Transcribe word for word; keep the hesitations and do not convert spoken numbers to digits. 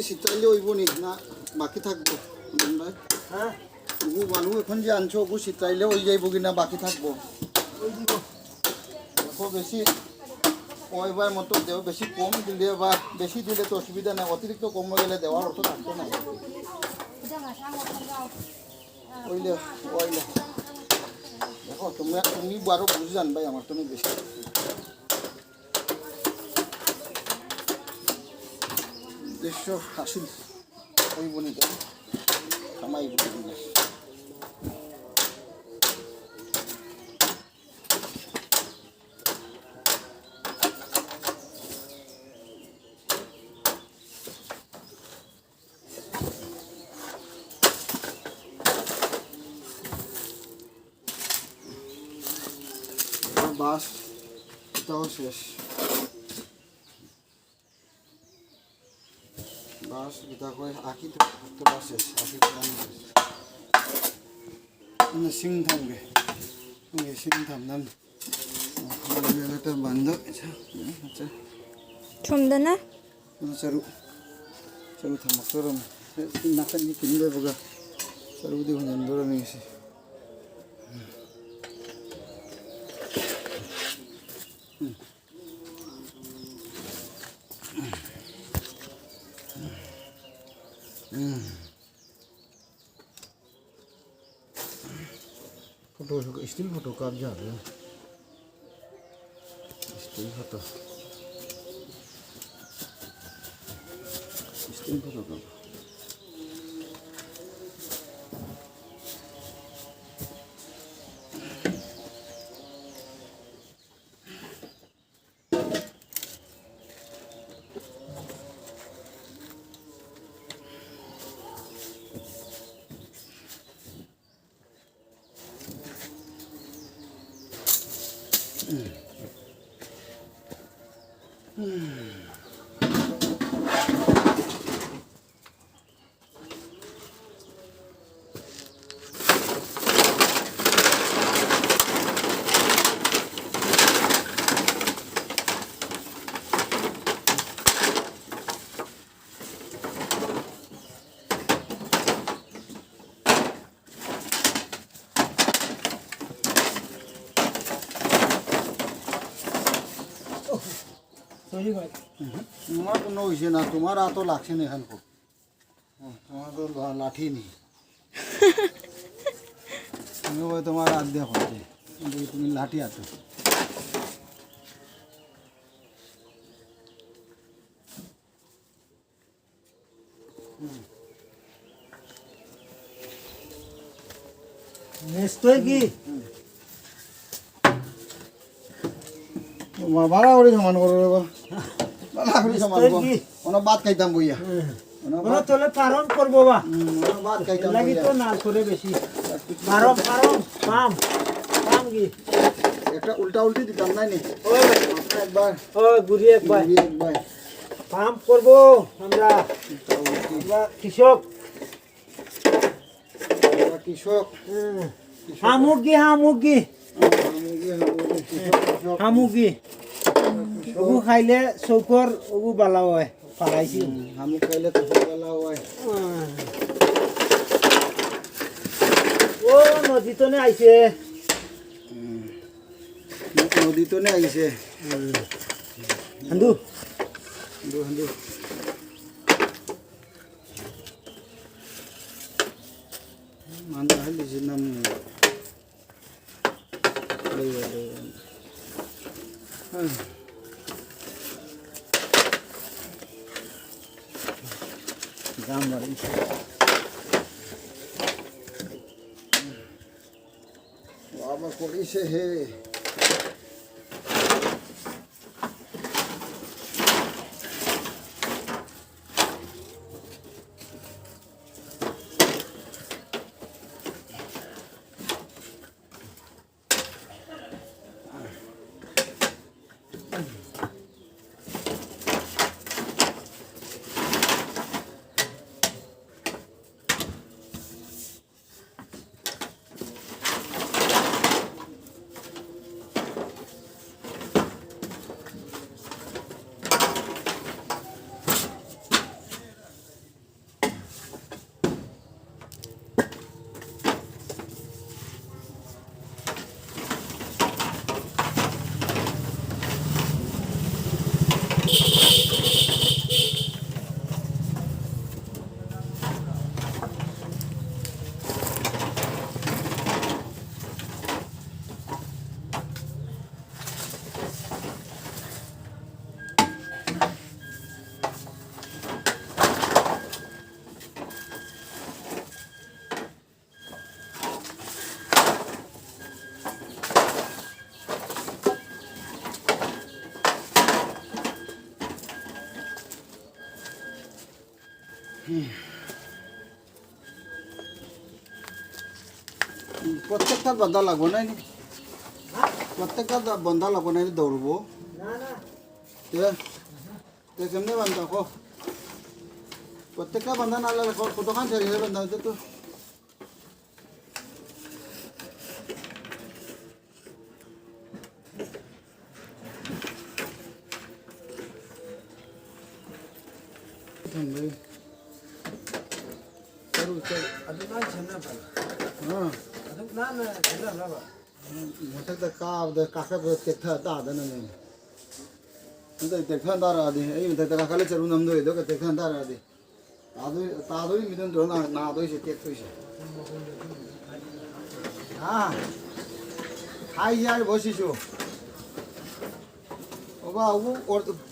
সিটাইলে অইবো নি না বাকি থাকবো? হ্যাঁ। ওগু মানু এখন যে আনছো, ওগু সিটাইলে অই যাইবো কি না বাকি থাকবো? অই দিব। দেখো, বেশি অইবার মতো দেও, বেশি কম দিলে বা বেশি দিলে তো অসুবিধা নাই, অতিরিক্ত কম অই গেলে দেওয়ার অর্থ থাকতো না। অইলে, অইলে। দেখো, তুমি, তুমি বারো বুঝি জানবাই আমার, তুমি বেশি। দেড়শো আশি অইবো নি তো, কামাই অইবো নি। বাস, এটাও শেষ। বাস, এটা কই, আখি তো, তো বাস শেষ, আখি তো বাস শেষ। মানে সিং থামবে, সিং থামলাম। এটা বান্ধব, আচ্ছা, আচ্ছা। থমদে না? না, চালু। চালু থামা, তোর আমি। এ, তিন নাকা নিয়ে কিনবে বগা। চালু দিয়ে ভঞ্জন ধরে নিয়ে এসে। হুম। হুম। ফটো, স্টিল ফটো কাপ যাবে। Still photo. স্টিল ফটো কাপ। সরি ভাই। হুম, তোমার কোনো হইছে না, তোমার আতো লাগছে না এখন খুব। হুম, তোমার তো লা-, লাঠি নেই। আমি ভাই তোমার হাত দিয়ে করতে, কিন্তু তুমি লাঠি আতো। নেস্তই কি? মা-, বাড়াবাড়ি সমান করো রে বা। বাড়াবাড়ি সমান নেস্তই করো। কি? ওনা ভাত খাইতাম বইয়া। হুম। ওনা ওনা ভাত, তলে পারম করবো বা। হুম, ওনা ভাত খাইতাম লাগি বইয়া। তো নাল করে বেশি। পারম, পারম, পাম। পাম কি? একটা উল্টা উল্টি দিতাম, নাই নি? ওই। একবার। ওই, ঘুরি একবার। ঘুরি একবার। পাম্প করবো আমরা। উল্টা উল্টি। আমরা কৃষক। আমরা কৃষক। হুম। কৃষক। হামুগি, হামুগি। হামুগি, হামুগি, কৃষক, কৃষক। হামুগি। কৃষক। ওগু খাইলে চকুর ওগু বালা হয়। পালাইছি। হুম, হামু খাইলে তো বালা হয়। হুম। ও নদী তো নে আইছে। হুম। নদী তো নে আইছে। হুম। হান্দু। হান্দু, হান্দু। মান তাহলে যে নাম। জাম বাড়ি। বাবা করিছে হে। প্রত্যেকটা বান্ধা লাগবো না নি? প্রত্যেকটা দা-, বান্ধা লাগবো না নি দৌড়বো? তে, তে কেমনে বান্ধা কো? প্রত্যেকটা বান্ধা না লাগলে কো-, কতখান ছাড়ি হয়ে বান্ধা হইতে তো? থামবে। চলো, চলো। ಅದು ನಾನು ಚೆನ್ನ ಬರ. ಹಾ. ಅದು ನಾನು ಚೆನ್ನ ಬರ. ಮತ್ತೆ ಕ-, ಕ-, ಕಾಕ ತೆಗ್ದ ಅದ, ಅದನ್ನ ನೀನು. ಅಂತ ತೆಗ್ದ ಅಂದಾರ ಅದಿ. ಏ, ಮತ್ತೆ ಕಾಕಲೆ ಚರು ನಮ್ದು ಇದು, ತೆಗ್ದ ಅಂದಾರ ಅದಿ. ಅದು, ತಾದು ಮಿದನ್ ದೊಡ್ಡ ನಾ-, ನಾ ಅದು ಇಸೆ, ತೆಗ್ದು ಇಸೆ. ಹಾ. ಹಾಯ್, ಯಾರು ಬೋಸಿಸು? ಒಬ್ಬ ಅವು ಕೊಡ್ತು.